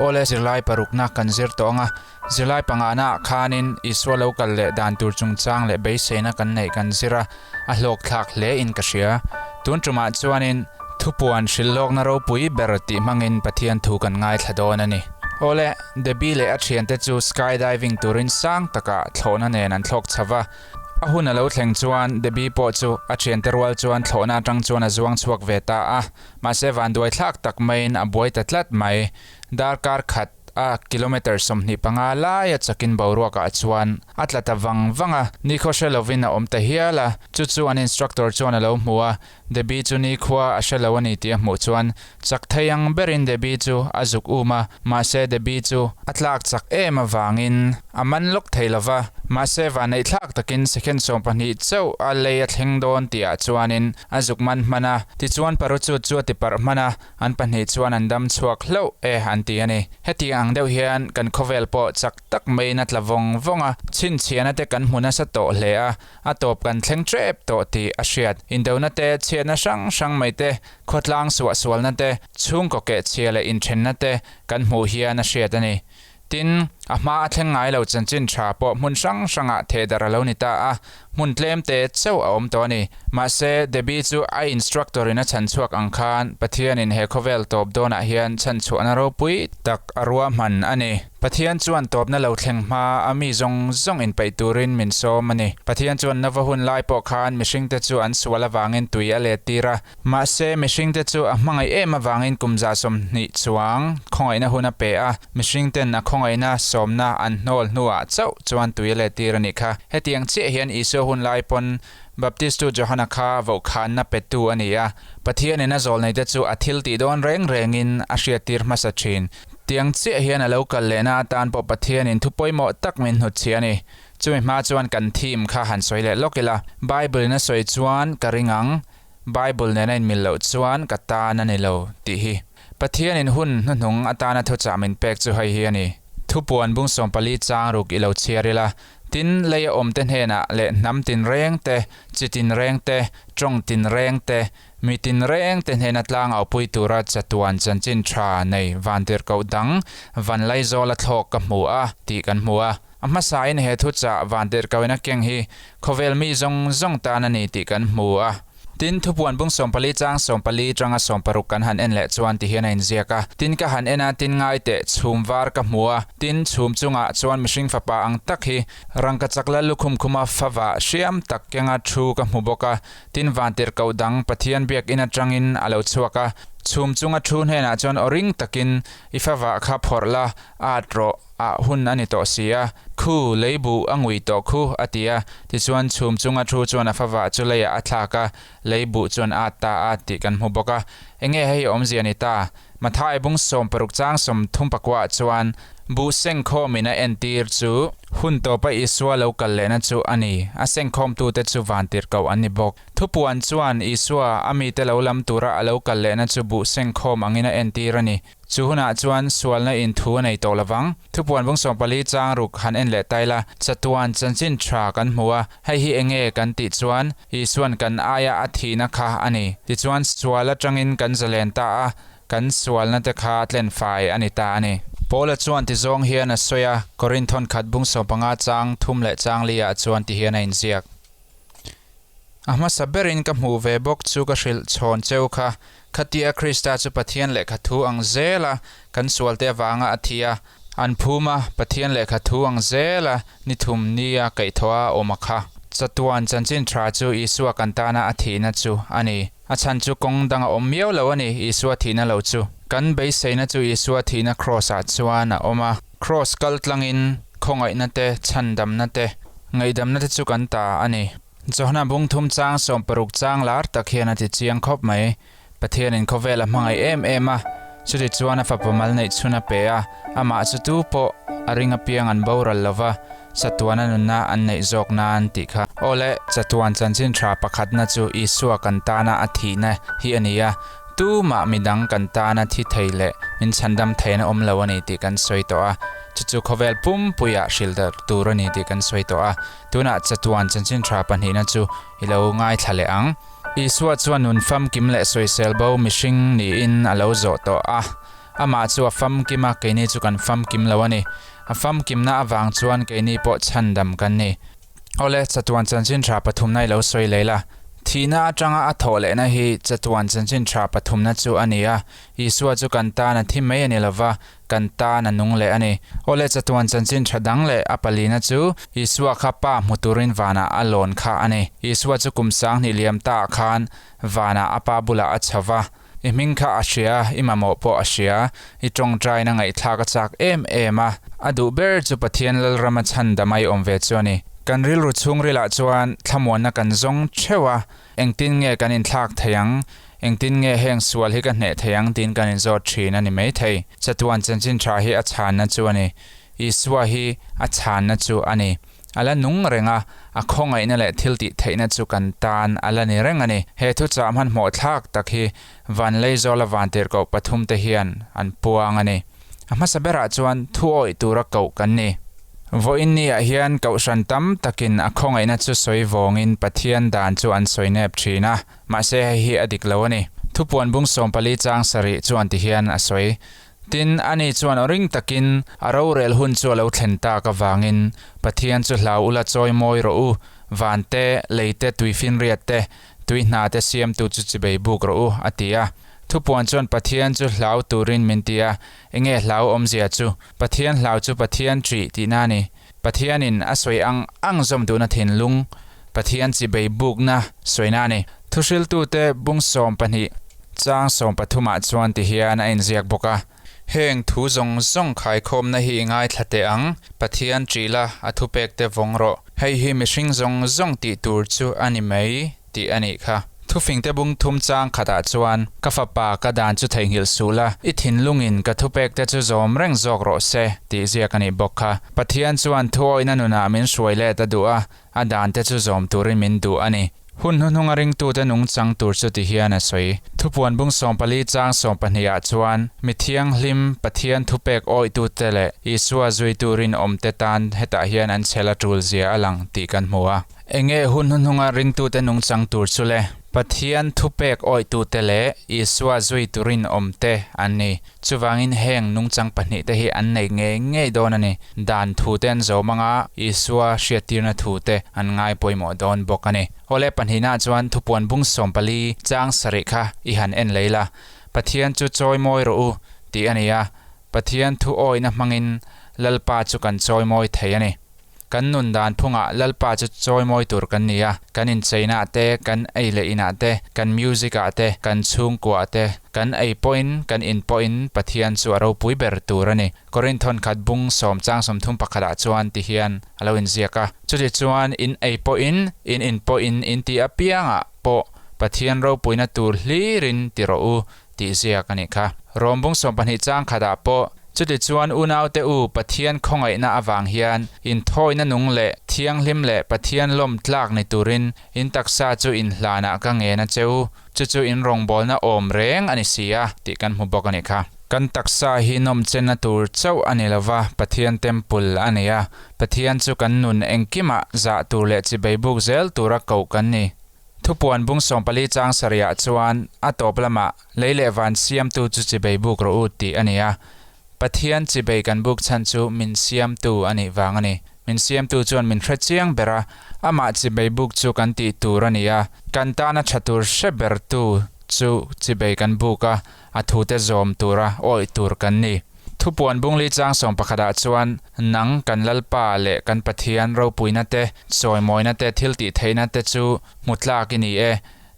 Awle zirlai parukna kan zir tawh ang a, zirlai pangana ah khanin Isua lo kal leh dan tur chungchang leh beiseina kan neih kan zir a, a hlawk thlak hle in ka hria. Tun tumah chuanin thupuan hrilhlawkna ropui ber tih hmangin Pathian thu kan ngaithla dawn a ni. Awle, Debbie leh a thiante chu skydiving turin sang takah thlawhna nen an thlawk chho va, A hun a lo thleng chuan Debbie pawh chu a thiante rual chuan thlawhna atang chuan a zuang chhuak ve ta a, mahse vanduai thlak tak maiin a buai ta tlat mai. Darkar khat a kilometre 25 laia chakin boruakah chuan a tla ta vang vang a, nikhaw hre lovin a awm ta hial a, chu chu an instructor chuan a lo hmu a, Debbie chu nikhua a hre lo a ni tih a hmuh chuan chak thei ang berin Debbie chu a zuk um a, mahse Debbie chu a tlak chak em avangin a man lawk thei lo va, mahse vanneih thlak takin second 12 chauh a lei a thleng dawn tihah chuanin a zuk man hman a, tichuan parachute chu a ti parh hman a, an pahnih chuan an dam chhuak hlauh e an ti a ni. Hetiang ang deuh hian kan khawvel pawh chak tak maiin a tla vawng vawng a, chhinchhiahna te kan hmu nasa tawh hle a, A tawp kan thleng tep tawh tih a hriat. Indona te, chhiatna hrang hrang mai te, khawtlang suahsualna te, chhungkaw kehchhia leh inthenna te kan hmuh hian a hriat a ni. Tin, a hma a thleng ngai lo chanchin tha pawh hmun hrang hrangah thehdarh a lo ni ta a, hmun tlem te chauh a awm tawh a ni. Mahse, Debbie chu a instructor in a chhan chhuak ang khan Pathianin he khawvel tawp dawnah hian chhanchhuahna ropui tak a ruahman a ni. Pathian chuan tawpna lo thleng hma a mi zawng zawng inpeih turin min sawm a ni. Pathian chuan Nova hun lai pawh khan mihringte chu an sual avangin tui a let tir a. Mahse, mihringte chu a hmangaih em avangin kum 20 chuang khawngaihna hun a pe a, mihringten a khawngaihna sawmna an hnawl hnuah chauh chuan tui a let tir a nih kha. Hetiang chiah hian Isua hun lai pawn Baptistu Johana kha vohkhanna petu a ni a, Pathianin a zawlneite chu a thil tih dawn reng rengin a hriattir hmasa thin. Tiang chiah hian a lo kal lehna atan pawh Pathianin thu pawimawh tak min hnutchhiah a ni. Chumi hma chuan kan theme kha han sawi leh lawk ila. Bible-in a sawi chuan ka ring ang, Bible nena inmil loh chuan ka tan a ni lo tih hi. Pathianin hun hnuhnung atana thuchah min pek chu hei hi a ni. Thupuan bung 14 chang ruk i lo chhiar ila, Tin, lei a awmte hnenah leh hnam tinreng te, chi tinreng te, tawng tinreng te, Mi tinreng te hnena tlang aupui tura chatuan chanchin tha nei vantirhkoh dang Vanlaizawla thlawk ka hmu a tih kan hmu a. A hmasain he thuchah vantirhkohina keng hi khawvel mi zawng zawng tan a ni tih kan hmu a. Tin, thupuan bung 14 chang 14 tanga 16 kan han en leh chuan ti hian a inziak a. Tin, ka han en a, tin ngai teh chhum var ka hmu a, tin chhum chungah chuan mihring fapa ang tak hi rangkachak la lukhum khuma fava hriam tak kenga thu ka hmu bawk a. Tin vantirhkoh dang Pathian biakinn atangin a lo chhuak a, chhum chunga thu hnenah chuan aw ring takin, I favah kha phawrh la, at rawh, ah hun a ni tawh si a, khu, lei buh a ngui tawh khu, a ti a. Tichuan chhum chunga thu chuan a favah chu leiah a thlak a, lei buh chuan a at ta a tih kan hmu bawk a. Enge hei awmzia ni ta? Mathai bung 60 chang 39 ah chuan buh sengkhawmin a entir chu hun tawpa Isua lo kal lehna chu a ni. A sengkhawmtute chu vantirhkoh an ni bawk. Thupuan chuan Isua a mite lo lam tura a lo kal lehna chu buh sengkhawm angin a entir a ni. Chu hunah chuan sualna in thu a nei tawh lovang. Thupuan bung 14 chang ruk han en leh ta ila, chatuan chanchin tha kan hmu a, hei hi enge kan tih chuan Isuan kan aia a thihna kha a ni. Tichuan sual atangin kan zalen ta a, kan sualna te kha tlen fai a ni ta a ni. Paula chuan tizawng hian a sawi a, Korinthon khat bung 15 chang thum leh chang li ah chuan ti hian a inziak. A hmasa berin ka hmuh ve bawk chu ka hrilh chhawn cheu kha, khatia Krista chu Pathian lehkha thu ang zela kan sualte avanga a thi a, an phum a, Pathian lehkha thu ang zela ni thum nia kaihthawh a awm a kha. Chatuan chanchin tha chu Isua kan tana a thihna chu a ni. A chhan chu kawng dang a awm miau lo a ni, Isua thihna lo chu. Kan beiseina chu Isua thihna Kraws-ah chuan a awm a. Kraws kal tlangin khawngaihna te, chhandamna te, ngaihdamna te chu kan ta a ni. Johana bung thum chang 60 chang lar tak hian a ti chiang khawp mai. Pathianin khawvel a hmangaih em em a, chuti chuan a fapa mal neih chhun a pe a, amah chu tu pawh a ring apiang an boral lo va, chatuana nunna an neih zawk nan tih kha. Awle, chatuan chanchin tha pakhatna chu Isua kan tana a thihna hi a ni a, tumah midang kan tana thi thei leh min chhandam theihna awm lo a ni tih kan sawi tawh a, chu chu khawvel pumpuiah hrilh darh tur a ni tih kan sawi tawh a. Tunah chatuan chanchin tha pahnihna chu i lo ngaithla leh ang. Isua chuan nun famkim leh sawisel bo mihring niin a lo zawh tawh a. Amah chu a famkim a, keini chu kan famkim lo a ni. A famkimna avang chuan keini pawh chhandam kan ni. Awle, chatuan chanchin tha pathumna i lo sawi leh la. Thihna atanga a thawh lehna hi chatuan chanchin tha pathumna chu a ni a. Isua chu kan tan a thi mai a ni lova, kan tan a nung leh a ni. Awle, chatuan chanchin tha dang leh a palina chu Isua kha Pa hmu turin vanah a lawn kha a ni. Isua chu kum sanghnih liam taah khan vanah a Pa bulah a chho va. I hming kha a hria, i mamawh pawh a hria. I tawngtaina ngaihthlak a chak em em a, a duh ber chu Pathian Lalrama chhandam a i awm ve chu a ni. Kan rilru chhungrilah chuan thlamuanna kan zawng theuh a, engtin nge kan inthlak thei ang, engtin nge heng sual hi ka hneh thei ang tiin kan inzawt thin a ni maithei. Chatuan chanchin tha hi a chhanna chu a ni. Isua hi a chhanna chu a ni. A la nung reng a, a khawngaihna leh thil tih theihna chu kan tan a la ni reng a ni. He thuchah hmanhmawh thlak tak hi Vanleizawla vantirhkoh pathumte hian an puang a ni. A hmasa berah chuan thu awih tura koh kan ni. Vawiin niah hian kohhran tam takin a khawngaihna chu sawi vawngin Pathian dan chu an sawi nep thin a, mahse hei hi a dik lo a ni. Thupuan bung 14 chang sarih chuan tihian a sawi. Tin, ani chuan aw ring takin a rorel hun chu a lo thlen tak avangin Pathian chu hlau ula chawi mawi rawh u, van te, lei te, tuifinriat te, tui hna te siamtu chu chibei buk rawh u, a ti a. Thupuan chuan Pathian chu hlau turin min ti a, enge hlau awmzia chu? Pathian hlau chu Pathian ṭih tihna a ni. Pathianin a sawi ang ang zawm duhna thinlung, Pathian chibei bukna sawina a ni. Thuhriltute bung 12 chang 13 ah chuan ti hian a inziak bawk a. Heng thu zawng zawng khaikhawmna hi i ngaithla teh ang, Pathian ṭih la, a thupekte vawng rawh. Hei hi mihring zawng zawng tih tur chu a ni mai tih a nih kha. Thufingte bung thum chang khatah chuan, Ka fapa, ka dan chu theihnghilh suh la, i thinlungin ka thupekte chu zawm reng zawk rawh se, tih ziak a nih bawk kha. Pathian chuan thuawihna nunah min hruai let a duh a, A dante chu zawm turin min duh a ni. Hun hnuhnunga ringtute nungchang tur chu ti hian a sawi. Thupuan bung 14 chang 12 ah chuan, Mi thianghlim, Pathian thupek awihtute leh Isua zuitu rinawmte tan hetah hian an chhel a tul zia a lang tih kan hmu a. Enge hun hnuhnunga ringtute nungchang tur chu le? Pathian thupek awihtute leh Isua zuitu rinawmte an ni. Chuvangin heng nungchang pahnihte hi an nei ngei ngei dawn a ni. Dan thute an zawm anga Isua hriattirna thute an ngai pawimawh dawn bawk a ni. Awle pahnihnaah chuan thupuan bung 14 chang sarih kha i han en lei la. Pathian chu chawimawi rawh u tih a ni a, Pathian thu awihna hmangin Lalpa chu kan chawimawi thei a ni. Kan nun dan phungah Lalpa chu chawimawi tur kan ni a, kan incheinaah te, kan ei leh inah te, kan music-ah te, kan chhungkuaah te, kan ei pawhin, kan in pawhin Pathian chu a ropui ber tur a ni. Korinth khat bung sawm chang 31 ah chuan ti hian a lo inziak a, Chutichuan in ei pawhin, in in pawhin, in tih apiangah pawh Pathian ropuina tur hlirin ti rawh u, tih ziak a nih kha. Rom bung 12 chang khatah pawh, Chutichuan unaute u Pathian khawngaihna avang hian inthawina nung leh thianghlim leh Pathian lawm tlak ni turin in taksa chu inhlanah ka ngen a che u, chu chu in rawngbawlna awm reng a ni si a, tih kan hmu bawk a nih kha. Kan taksa hi nawmchenna tur chauh a ni lova, Pathian temple a ni a, Pathian chu kan nun engkimah zah tur leh chibei buk zel tura koh kan ni. Thupuan bung 14 chang sarihah chuan a tawp lamah lei leh van siamtu chu chibei buk rawh u tih a ni a. Pathian chibei kan buk chhan chu min siamtu a nih vang a ni. Min siamtu chuan min hre chiang ber a, amah chibei buk chu kan tih tur a ni a. Kan tana tha tur hre bertu chu chibei kan buk a, a thute zawm tura awih tur kan ni. Thupuan bungli chang 11 ah chuan nang kan Lalpa leh kan Pathian ropuina te, chawimawina te, thil tih theihna te chu hmu tlak i ni e.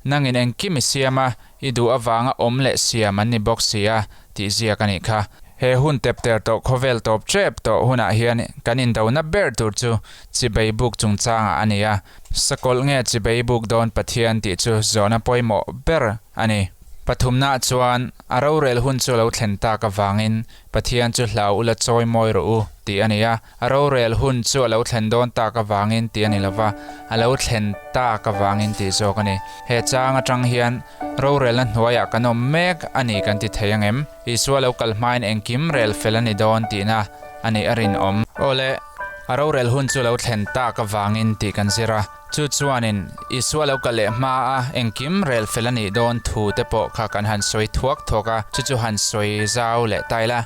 Nangin engkim i siam a, i duh avanga awm leh siam an ni bawk si a, tih ziak a nih kha. He hun tepter tawh khawvel tawp tep tawh hunah hian kan indona ber tur chu chibei buk chungchangah a ni a. Sakawlh nge chibei buk dawn Pathian tih chu zawhna pawimawh ber a ni. Pathumnaah chuan a rorel hun chu a lo thlen tak avangin Pathian chu hlau ula chawi mawi rawh u tih a ni a, a rorel hun chu a lo thlen dawn tak avangin tih a ni lova, a lo thlen tak avangin tih zawk a ni. He chang atang hian rorelna hnuaiah kan awm mek a ni kan ti thei ang em? Isua lo kal hmain engkim rel fel a ni dawn tihna a nih a rinawm. Awle. A rorel hun chu lo thlen tak avangin tih kan zir a. Chu chuanin Isua lo kal leh hma a engkim rel fel a nih dawn thu te pawh kha kan han sawi thuak thuak a, chu chu han sawi zau leh ta ila.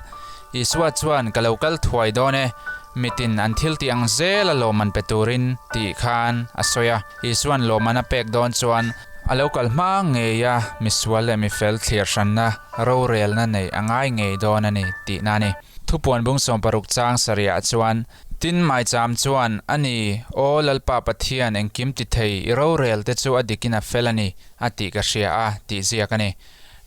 Isua chuan ka lo kal thuai dawn e, mitin an thil tih ang zel a lawmman pe turin tih khan a sawi a. Isua'n lawmman a pek dawn chuan a lo kal hma ngei a, misual leh mifel thlir hranna rorelna neih a ngai ngei dawn a ni tihna a ni. Thupuan bung 60 chang sarihah chuan Tin, Maicham chuan, A ni, Aw Lalpa Pathian, engkim ti thei, i rorel te chu a dikin a fel a ni, a tih ka hria a, tih ziak a ni.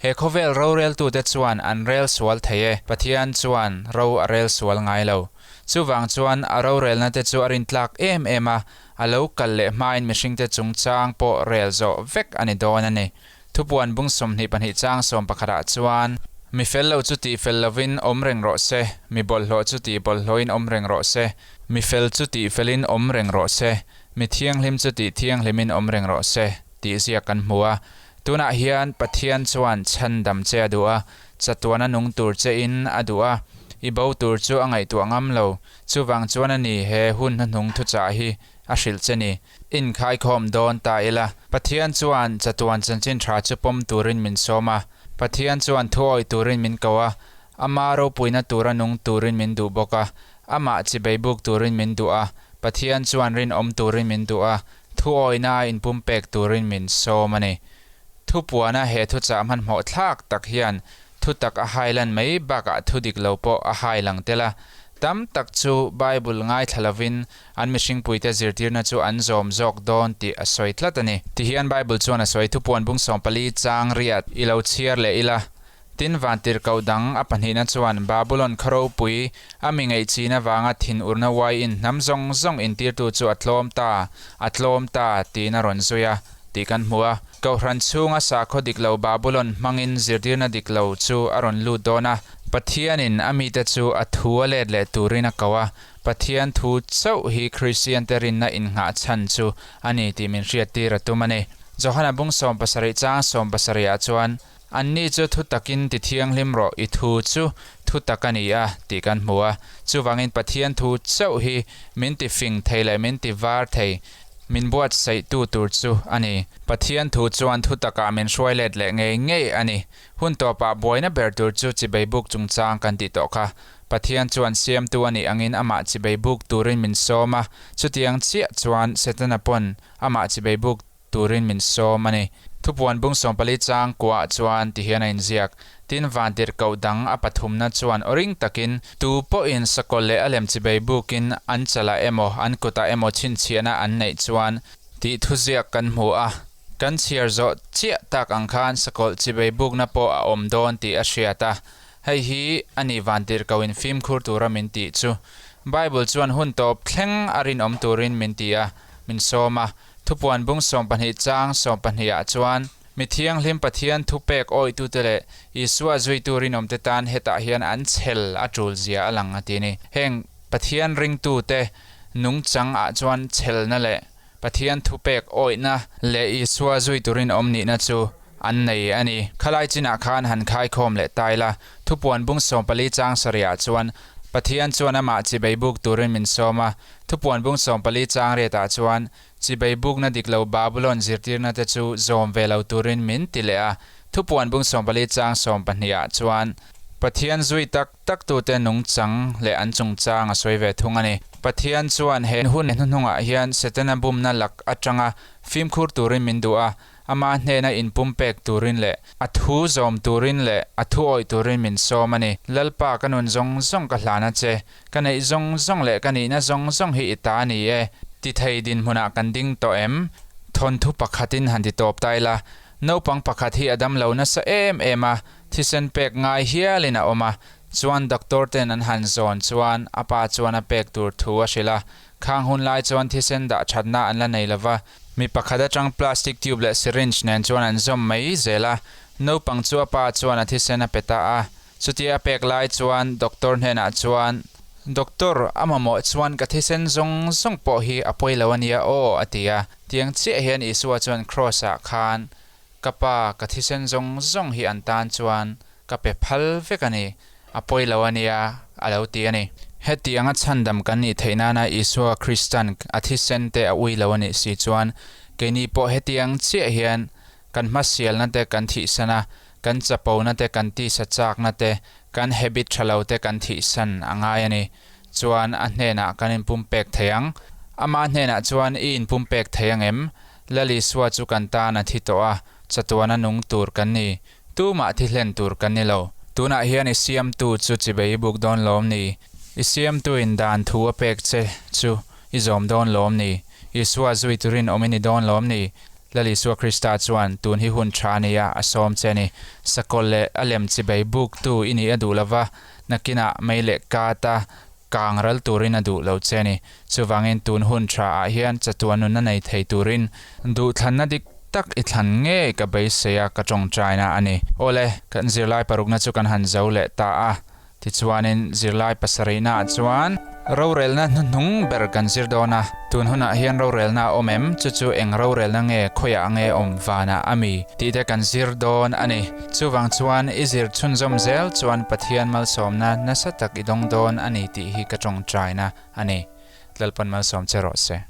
He khawvel roreltute chuan an rel sual thei e, Pathian chuan ro a rel sual ngai lo. Chuvang chuan a rorelna te chu a rintlak em em a, a lo kal leh hmain mihringte chungchang pawh rel zawh vek a ni dawn a ni. Thupuan bung 22 chang sawmpakhatah chuan, Mi fel lo chu tih fel lovin awm reng rawh se, mi bawlhhlawh chu tih bawlhhlawhin awm reng rawh se, mi fel chu tih felin awm reng rawh se, mi thianghlim chu tih thianghlimin awm reng rawh se, tih ziak kan hmu a. Tunah hian Pathian chuan chhandam che a duh a, chatuana nung tur che in a duh a, i bo tur chu a ngaihtuah ngam lo. Chuvang chuan a ni he hun hnuhnung thuchah hi a hrilh che ni. Inkhaikhawm dawn ta ila. Pathian chuan chatuan chanchin tha chu pawm turin min sawm a. Pathian chuan thuawih turin min ko a. Ama ropuina tura nung turin min duh bawk a. Amah chibei buk turin min duh a. Pathian chuan rinawm turin min duh a. Thuawihna a inpumpek turin min sawm a ni. Thupuana he thuchah hmanhmawh thlak tak hian Thutak a hailan mai bakah thu dik lo pawh a hai lang tel a. Tam tak chu Bible ngaithla lovin an mihringpuite zirtirna chu an zawm zawk dawn tih a sawi tlat a ni. Tihian Bible chuan a sawi thupuan bung 14 chang riat i lo chhiar leh ila. Tin vantirhkoh dang a pahnihna chuan Babulon khaw ropui a mi ngaihchin avanga thinurna uaiin hnam zawng zawng intirtu chu a tlawm ta, a tlawm ta tiin a rawn zui a tih kan hmu a. Kohhran chhunga sakhaw dik lo Babulon hmangin zirtirna dik lo chu a rawn lut dawn a. Pathianin a mite chu a thu a let leh turin a ko a, Pathian thu chauh hi Kristiante rinna innghah chhan chu a ni tih min hriattir a tum a ni. Johana bung 70 chang 70 ah chuan, Anni chu thu takin ti thianghlim rawh, i thu chu thu tak a ni a, tih kan hmu a. Chuvangin Pathian thu chauh hi min ti fing thei leh min ti var thei, min buatsaihtu tur chu a ni. Pathian thu chuan thu takah min hruai let leh ngei ngei a ni. Hun tawpah buaina ber tur chu chibei buk chungchang kan tih tawh kha. Pathian chuan siamtu a nih angin amah chibei buk turin min sawm a, chutiang chiah chuan Setana pawn amah chibei buk turin min sawm a ni. Thupuan bung 14 chang kuah chuan tihian a inziak. Tin, vantirhkoh dang a pathumna chuan aw ring takin, Tu pawhin sakawlh leh a lem chibei bukin an chalah emaw an kutah emaw chhinchhiahna an neih chuan, tih thuziak kan hmu a. Kan chhiar zawh chiah tak ang khan sakawlh chibei bukna pawh a awm dawn tih a hriat a. Hei hi a ni vantirhkohin fimkhur tura min tih chu. Bible chuan hun tawp thleng a rinawm turin min ti a, min sawm a. Thupuan bung 20 chang 20 ah chuan, Mi thianghlim Pathian thupek awihtute leh Isua zuitu rinawmte tan hetah hian an chhel a tul zia a lang a ti a ni. Heng Pathian ringtute nungchang ah chuan chhelna leh Pathian thupek awihna leh Isua zuitu rinawm nihna chu an nei a ni. Khalai chinah khan han khaikhawm leh ta ila, Thupuan bung 14 chang sarihah chuan Pathian chuan amah chibei buk turin min sawm a, Thupuan bung 14 chang riatah chuan chibei bukna dik lo Babulon zirtirna te chu zawm ve lo turin min ti leh a, Thupuan bung 14 chang 12 ah chuan Pathian zui tak taktute nungchang leh an chungchang a sawi ve thung a ni. Pathian chuan he hun hnuhnungah hian Setana bumna lak atanga fimkhur turin min duh a, Ama hnena inpumpek turin leh a thu zawm turin leh a thu awih turin min sawm a ni. Lalpa ka nun zawng zawng ka hlan a che, ka neih zawng zawng leh ka nihna zawng zawng hi i ta a ni e, ti thei dinhmunah kan ding tawh em? Thawnthu pakhatin han ti tawp ta ila, naupang pakhat hi a dam lo nasa em em a, thisen pek ngai hialin a awm a, chuan doctor ten an han zawn chuan a pa chuan a pek tur thu a hrilh a, khang hun lai chuan thisen dah thatna an la nei lova, Mi pakhat atang plastic tube leh syringe nen chuan an zawm mai zel a, naupang chu a pa chuan a thisen a pe ta a. Chutia a pek lai chuan doctor hnenah chuan, Doctor, a mamawh chuan ka thisen zawng zawng pawh hi a pawi lo a nia aw, a ti a. Tiang chiah hian Isua chuan cross ah khan, Ka pa, ka thisen zawng zawng hi an tan chuan ka pe phal vek a ni, a pawi lo a nia, a lo ti a ni. Hetianga chhandam kan nih theih nana Isua Kristan a thisen te a ui lo a nih si chuan keini pawh hetiang chiah hian kan hmasialna te kan thihsan a, kan chapona te, kan tisa chakna te, kan habit tha lo te kan thihsan a ngai a ni. Chuan a hnenah kan inpumpek thei ang. Ama hnenah chuan i inpumpek thei ang em? Lal Isua chu kan tan a thi tawh a, chatuana nung tur kan ni. Tumah thi hlen tur kan ni lo. Tunah hian i siamtu chu chibei i buk dawn lawm ni? I siamtuin dan thu a pek che chu i zawm dawn lawm ni? Isua zui turin awm i ni dawn lawm ni? Lal Isua Krista chuan tun hi hun tha nia a sawm che ni. Sakawlh leh a lem chibei buktu i nih a duh lova, nakinah mei leh kata kang ral turin a duh lo che ni. Chuvangin tun hun tha ah hian chatuan nunna nei thei turin duhthlanna dik tak i thlan ngei ka beisei a ka tawngtaina a ni. Awle, kan zirlai parukna chu kan han zo leh ta a. Tichuanin zirlai pasarihna ah chuan rorelna hnuhnung ber kan zir dawn a, tun hunah hian rorelna a awm em? Chu chu eng rorelna nge khawiah nge awm vanah a mi? Tih te kan zir dawn a ni. Chuvang chuan i zir chhunzawm zel chuan Pathian malsawmna nasa tak i dawng dawn a ni tih hi ka tawngtaina a ni. Lalpan malsawm che rawh se.